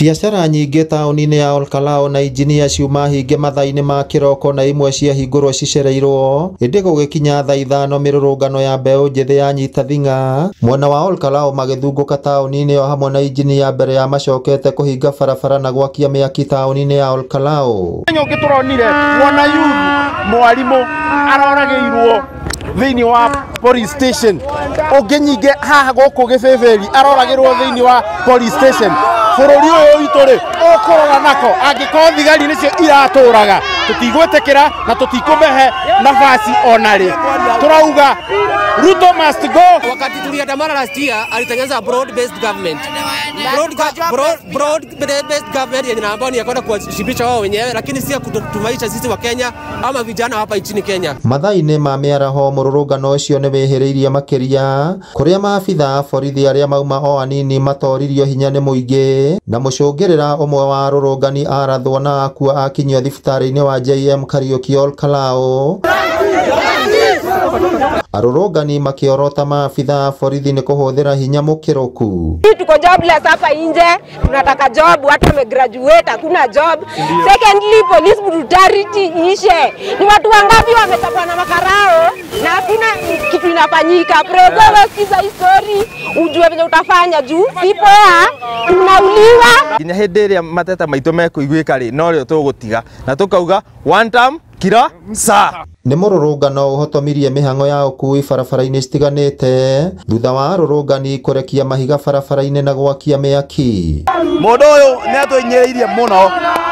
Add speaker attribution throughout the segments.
Speaker 1: Biacara nyingĩ taũni-inĩ ya Olkalou na Injinia ciuma hinge mathaa-inĩ ma kĩroko na imwe ciahingũrwo cicereirwo, ĩndĩ gũgĩkinya thaa 5 mĩrũrũngano ya mbeũ njĩthĩ yanyita thing'a mwena wa Olkalou magĩthungũka taũni-inĩ ĩyo hamwe na Injinia mbere ya macokete kũhinga barabara na gwakia mĩaki taũni-inĩ ya Olkalou.
Speaker 2: Ũngĩ tũronire mwana youth mwarimu aroragĩirwo thĩinĩ wa police station, ũngĩ nyingĩ haha gũkũ Gĩbĩbĩri aroragĩrwo thĩinĩ wa police station. Bũrũri ũyũ witũ rĩ ũkũrora nako angĩkorwo thigari nĩcio iratũraga, tũtigwĩtĩkĩra na tũtikũmehe nafasi ona rĩ. Tũrauga Ruto must go.
Speaker 3: Wakati tuliandamana last year alitengeneza broad based government. Broad based government yenye ambayo ni ya kwenda kuwashibisha wao wenyewe, lakini si ya kutumaisha sisi wa Kenya ama vijana hapa nchini Kenya.
Speaker 1: Mathaa-inĩ ma mĩaraho mũrũrũngano ũcio nĩ wĩhĩrĩirie makĩria kũrĩa maabitha a borithi arĩa mauma o anini matoririo hinya nĩ mũingĩ na mũcũngĩrĩra ũmwe wa arũrũngani arathwo na akua akinyio thibitarĩ-inĩ wa JM Kariuki Olkalou. Arũrũngani makĩorota maabitha a borithi nĩ kũhũthĩra hinya mũkĩrũku.
Speaker 4: Tuko jobless hapa nje, tunataka job, watu wamegraduate hakuna job. Secondly, police brutality ishe. Ni watu wangapi wamechapwa na makarao na hakuna kitu inafanyika. President, sikiza hii story ujue vile utafanya juu si poa, tunauliwa.
Speaker 5: Nginya hĩndĩ ĩrĩa mateta maitũ mekũiguĩka rĩ, norĩo tũgũtiga na tũkauga one term kila saa.
Speaker 1: Nĩ mũrũrũngano ũhotomirie mĩhang'o ya ũkui barabara-inĩ citiganĩte thutha wa arũrũngani kũrekia mahiga barabara-inĩ na gwakia mĩaki.
Speaker 6: Mũndũ ũyũ nĩ atũhinyĩrĩirie mũno,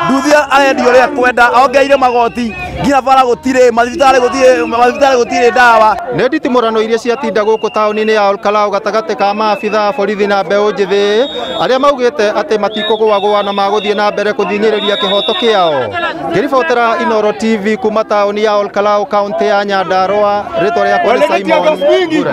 Speaker 6: nduthi arendia ũrĩa kwenda, ongereire magoti nginya bara gũtirĩ, mathibitarĩ gũtirĩ ndawa.
Speaker 1: Nĩ nditimũrano iria ciatinda gũkũ taũni-inĩ ya Olkalou gatagatĩ ka maabitha a borithi na mbeũ njĩthĩ arĩa maugĩte atĩ matikũgũagũa na magũthiĩ na mbere kũthing'ĩrĩria kĩhoto kĩao. Ngĩribotera Inooro TV kuma taũni ya Olkalou, kaunti ya Nyandarua, rĩtwa rĩakwa nĩ Simon Ngure.